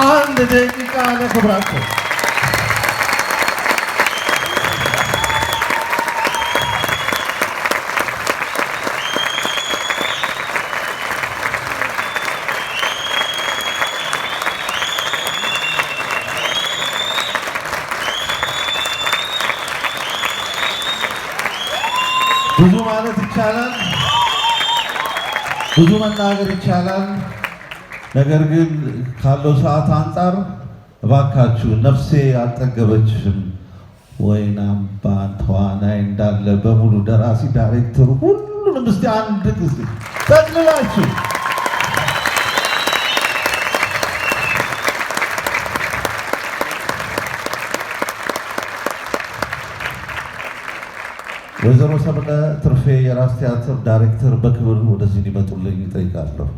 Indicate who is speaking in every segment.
Speaker 1: 1 ደቂቃ ለክብራቸው። ብዙ ማለት ይቻላል፣ ብዙ መናገር ይቻላል። ነገር ግን ካለው ሰዓት አንጻር እባካችሁ ነፍሴ አልጠገበችም። ወይናምባን ተዋናይ እንዳለ በሙሉ ደራሲ፣ ዳይሬክተሩ ሁሉንም እስቲ አንድ ጊዜ ጠቅልላችሁ። ወይዘሮ ሰብለ ትርፌ የራስ ቲያትር ዳይሬክተር በክብር ወደዚህ እንዲመጡልኝ እጠይቃለሁ።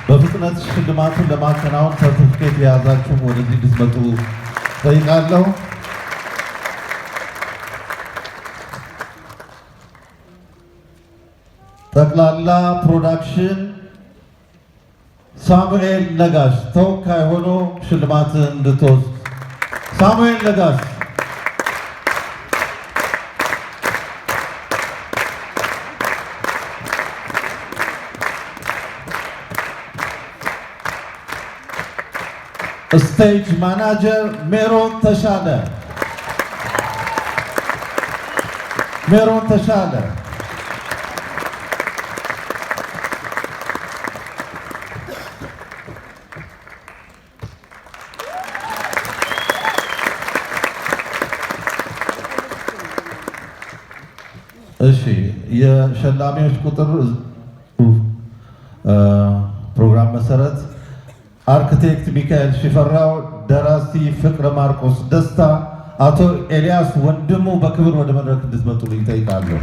Speaker 1: በፍጥነት ሽልማቱን ለማከናወን ሰርቲፊኬት የያዛችሁም ወደዚህ እንድትመጡ እጠይቃለሁ። ጠቅላላ ፕሮዳክሽን ሳሙኤል ነጋሽ ተወካይ ሆኖ ሽልማትን እንድትወስድ። ሳሙኤል ነጋሽ። Stage manager ሜሮን ተሻለ፣ ሜሮን ተሻለ። እሺ፣ የሸላሚዎች ቁጥር ፕሮግራም መሰረት አርክቴክት ሚካኤል ሽፈራው፣ ደራሲ ፍቅረ ማርቆስ ደስታ፣ አቶ ኤልያስ ወንድሙ በክብር ወደ መድረክ እንድትመጡልኝ እጠይቃለሁ።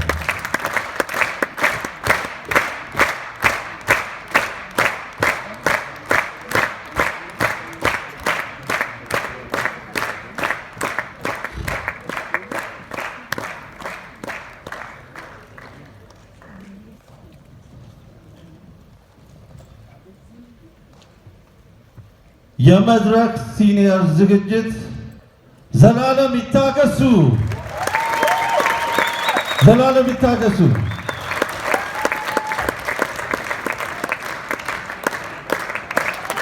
Speaker 1: የመድረክ senior ዝግጅት ዘላለም ይታገሱ፣ ዘላለም ይታገሱ።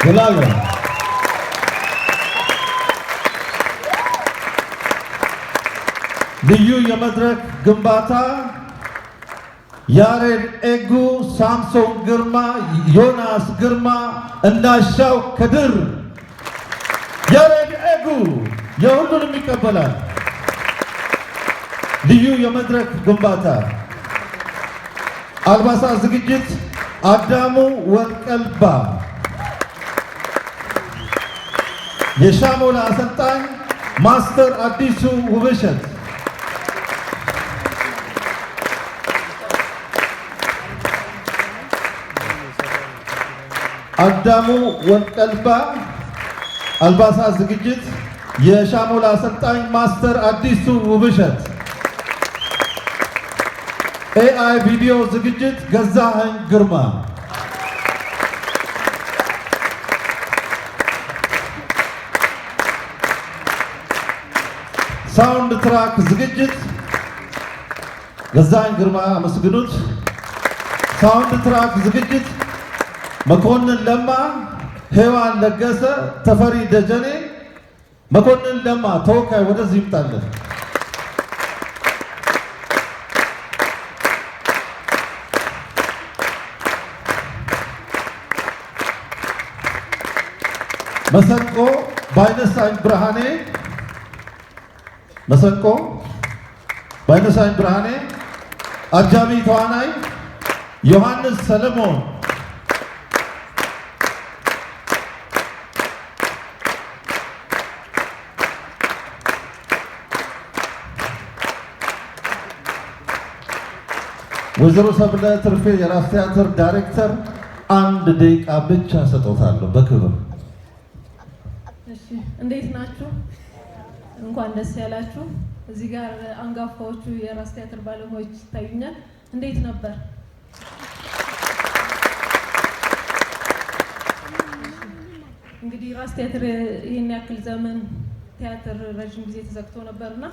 Speaker 1: ዘላለም። ልዩ የመድረክ ግንባታ ያሬድ ኤጉ፣ ሳምሶን ግርማ፣ ዮናስ ግርማ፣ እንዳሻው ከድር። ያሬድ ኤጉ የሁሉንም ይቀበላል። ልዩ የመድረክ ግንባታ። አልባሳት ዝግጅት አዳሙ ወርቀልባ፣ የሻሞላ አሰልጣኝ ማስተር አዲሱ ውብሸት። አዳሙ ወርቀልባ አልባሳት ዝግጅት፣ የሻሞላ አሰልጣኝ ማስተር አዲሱ ውብሸት። AI ቪዲዮ ዝግጅት ገዛኸኝ ግርማ። Soundtrack ዝግጅት ገዛኸኝ ግርማ አመስግኑት። Soundtrack ዝግጅት መኮንን ለማ፣ ሔዋን ለገሰ፣ ተፈሪ ደጀኔ። መኮንን ለማ ተወካይ ወደዚህ ይምጣለን። መሰንቆ ባይነሳኝ ብርሃኔ፣ መሰንቆ ባይነሳኝ ብርሃኔ፣ አጃቢ ተዋናይ ዮሐንስ ሰለሞን። ወይዘሮ ሰብለ ትርፌ የራስ ቲያትር ዳይሬክተር 1 ደቂቃ ብቻ ሰጦታለሁ በክብር።
Speaker 2: እሺ፣ እንዴት ናችሁ? እንኳን ደስ ያላችሁ። እዚህ ጋር አንጋፋዎቹ የራስ ቲያትር ባለሙያዎች ይታዩኛል። እንዴት ነበር? ራስ ቲያትር ይህን ያክል ዘመን ቲያትር ረዥም ጊዜ ተዘግቶ ነበርና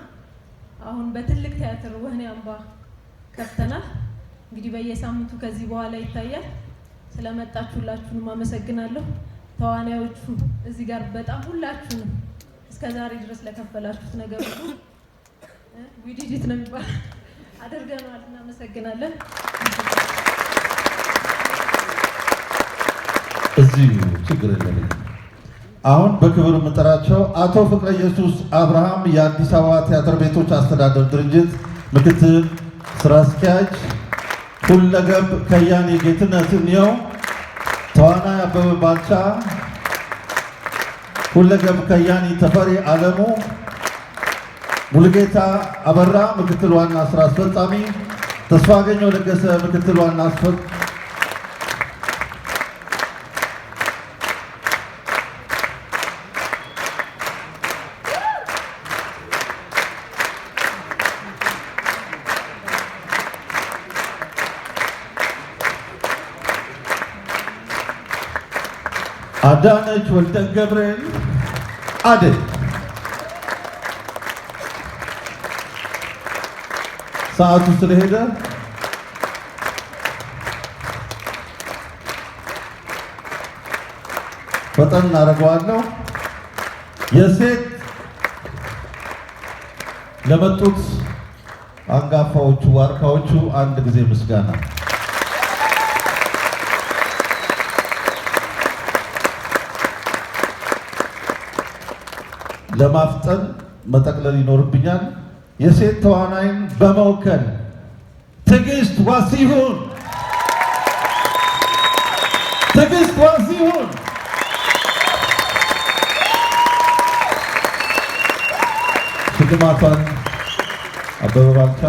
Speaker 2: አሁን በትልቅ ቲያትር ወህኒ አምባ ከፍተናል። እንግዲህ በየሳምንቱ ከዚህ በኋላ ይታያል። ስለመጣችሁ ሁላችሁንም አመሰግናለሁ። ተዋናዮቹ እዚህ ጋር በጣም ሁላችሁንም እስከ ዛሬ ድረስ ለከፈላችሁት ነገር ሁሉ we did it ነው የሚባለው አድርገነዋል። እናመሰግናለን።
Speaker 1: እዚሁ ችግር የለም። አሁን በክብር የምጠራቸው አቶ ፍቅረ ኢየሱስ አብርሃም የአዲስ አበባ ቲያትር ቤቶች አስተዳደር ድርጅት ምክትል ስራ አስኪያጅ፣ ሁለገብ ከያኒ ጌትነት እንየው፣ ተዋናይ አበበ ባልቻ፣ ሁለገብ ከያኒ ተፈሪ አለሙ፣ ሙሉጌታ አበራ ምክትል ዋና ስራ አስፈጻሚ፣ ተስፋ አገኘው ለገሰ ምክትል ዋና አዳነች ወልደ ገብርኤል አደይ። ሰዓቱ ስለሄደ ፈጠን እናደርገዋለሁ። የሴት ለመጡት አንጋፋዎቹ ዋርካዎቹ አንድ ጊዜ ምስጋና። ለማፍጠን መጠቅለል ይኖርብኛል። የሴት ተዋናይን በመወከል ትዕግስት ዋሲሁን፣ ትዕግስት ዋሲሁን። ሽልማቷን አበበ ባልቻ።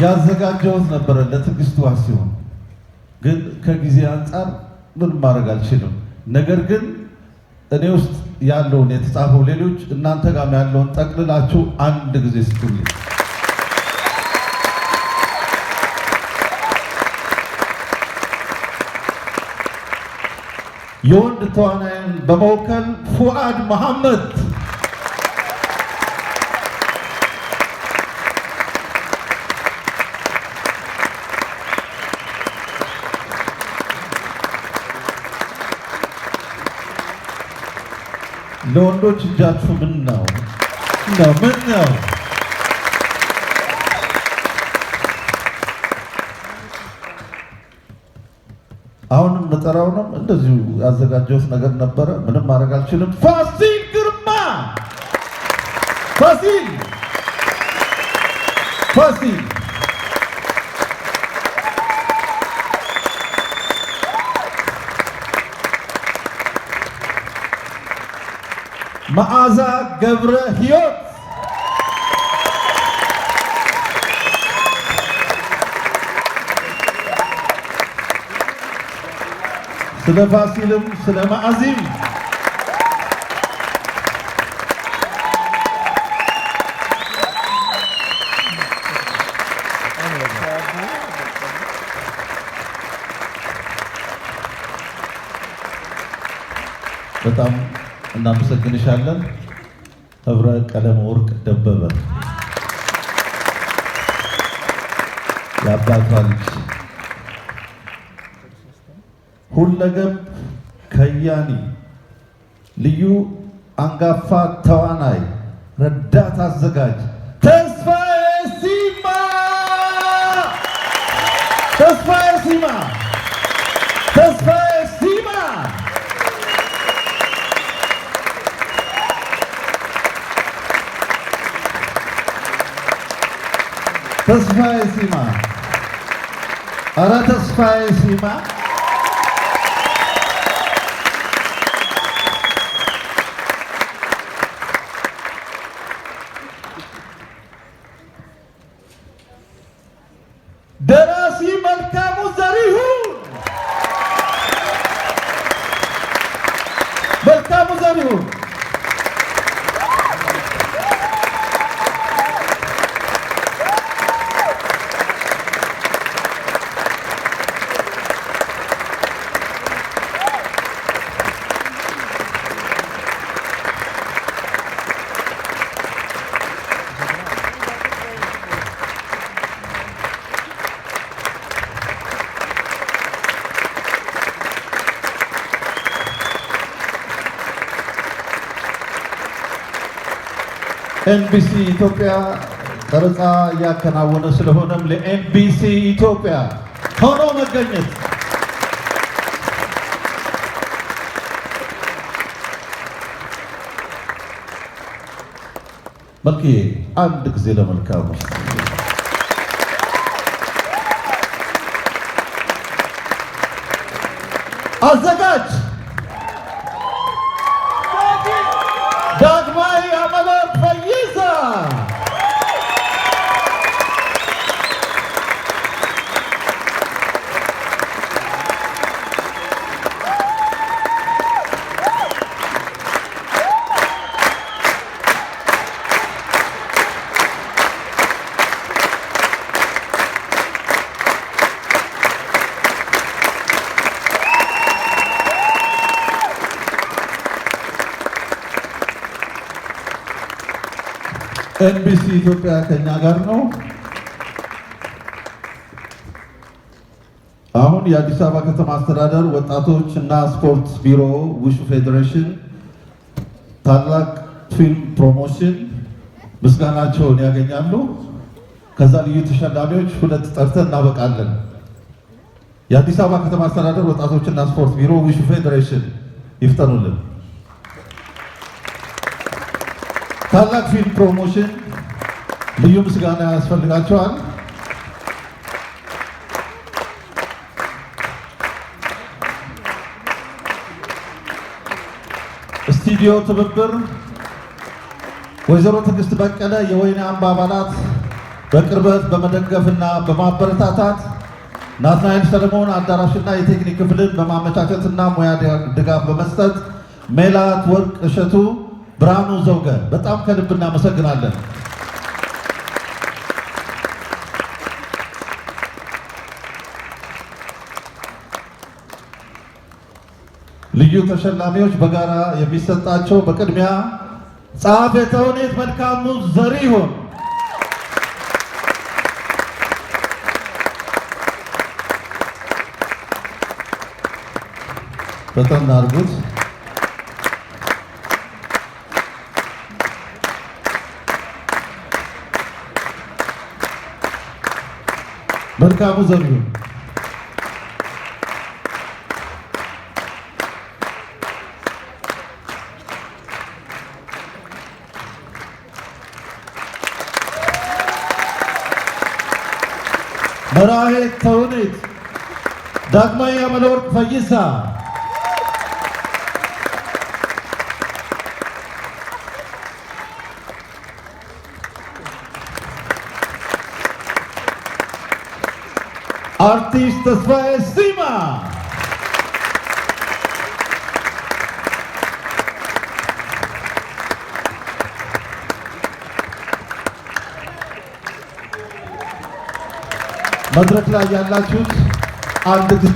Speaker 1: ያዘጋጀሁት ነበረ ለትዕግስት ዋሲሁን፣ ግን ከጊዜ አንጻር ምን ማድረግ አልችልም። ነገር ግን እኔ ውስጥ ያለውን የተጻፈው ሌሎች እናንተ ጋርም ያለውን ጠቅልላችሁ አንድ ጊዜ ስጡልኝ። የወንድ ተዋናይን በመወከል ፉአድ መሐመድ። ለወንዶች እጃችሁ ምን ነው ነው ምን ነው? አሁንም የምጠራውንም እንደዚሁ ያዘጋጀሁት ነገር ነበረ። ምንም ማድረግ አልችልም። ፋሲል ግርማ፣ ፋሲል፣ ፋሲል። መዓዛ ገብረ ሕይወት፣ ስለ ፋሲልም ስለ መዓዚም በጣም እናመሰግንሻለን። ህብረ ቀለም ወርቅ ደበበ የአባቷ ልጅ፣ ሁለገብ ከያኒ፣ ልዩ አንጋፋ ተዋናይ፣ ረዳት አዘጋጅ ተስፋዬ ሲማ፣ ተስፋዬ ሲማ፣ ተስፋዬ ሲማ። ተስፋዬ ሲማ፣ ኧረ ተስፋዬ ሲማ። ደራሲ መልካሙ ዘሪሁን። ኤንቢሲ ኢትዮጵያ ቀረጻ እያከናወነ ስለሆነም ለኤንቢሲ ኢትዮጵያ ሆኖ መገኘት መልክዬ አንድ ጊዜ ለመልካሙ አዘጋጅ ዳግማዊ አመለወርቅ ፈይሳ፣ ኤንቢሲ ኢትዮጵያ ከኛ ጋር ነው። አሁን የአዲስ አበባ ከተማ አስተዳደር ወጣቶች እና ስፖርት ቢሮ፣ ውሹ ፌዴሬሽን፣ ታላቅ ፊልም ፕሮሞሽን ምስጋናቸውን ያገኛሉ። ከዛ ልዩ ተሸላሚዎች ሁለት ጠርተን እናበቃለን። የአዲስ አበባ ከተማ አስተዳደር ወጣቶችና ስፖርት ቢሮ፣ ውሹ ፌዴሬሽን ይፍጠኑልን። ታላቅ ፊልም ፕሮሞሽን ልዩ ምስጋና ያስፈልጋቸዋል። ስቱዲዮ ትብብር ወይዘሮ ትዕግስት በቀለ የወይን አምባ አባላት በቅርበት በመደገፍና በማበረታታት፣ ናትናኤል ሰለሞን አዳራሽና የቴክኒክ ክፍልን በማመቻቸትና ሙያ ድጋፍ በመስጠት፣ ሜላት ወርቅ እሸቱ፣ ብርሃኑ ዘውገ በጣም ከልብ እናመሰግናለን። ልዩ ተሸላሚዎች በጋራ የሚሰጣቸው በቅድሚያ ጸሐፌ ተውኔት መልካሙ ዘሪሁን፣ በጣም አድርጉት። መልካሙ ዘሪሁን፣ መራሄ ተውኔት ዳግማዊ አመለወርቅ ፈይሳ፣ አርቲስት ተስፋዬ ሲማ፣ መድረክ ላይ ያላችሁት አንድ ጊዜ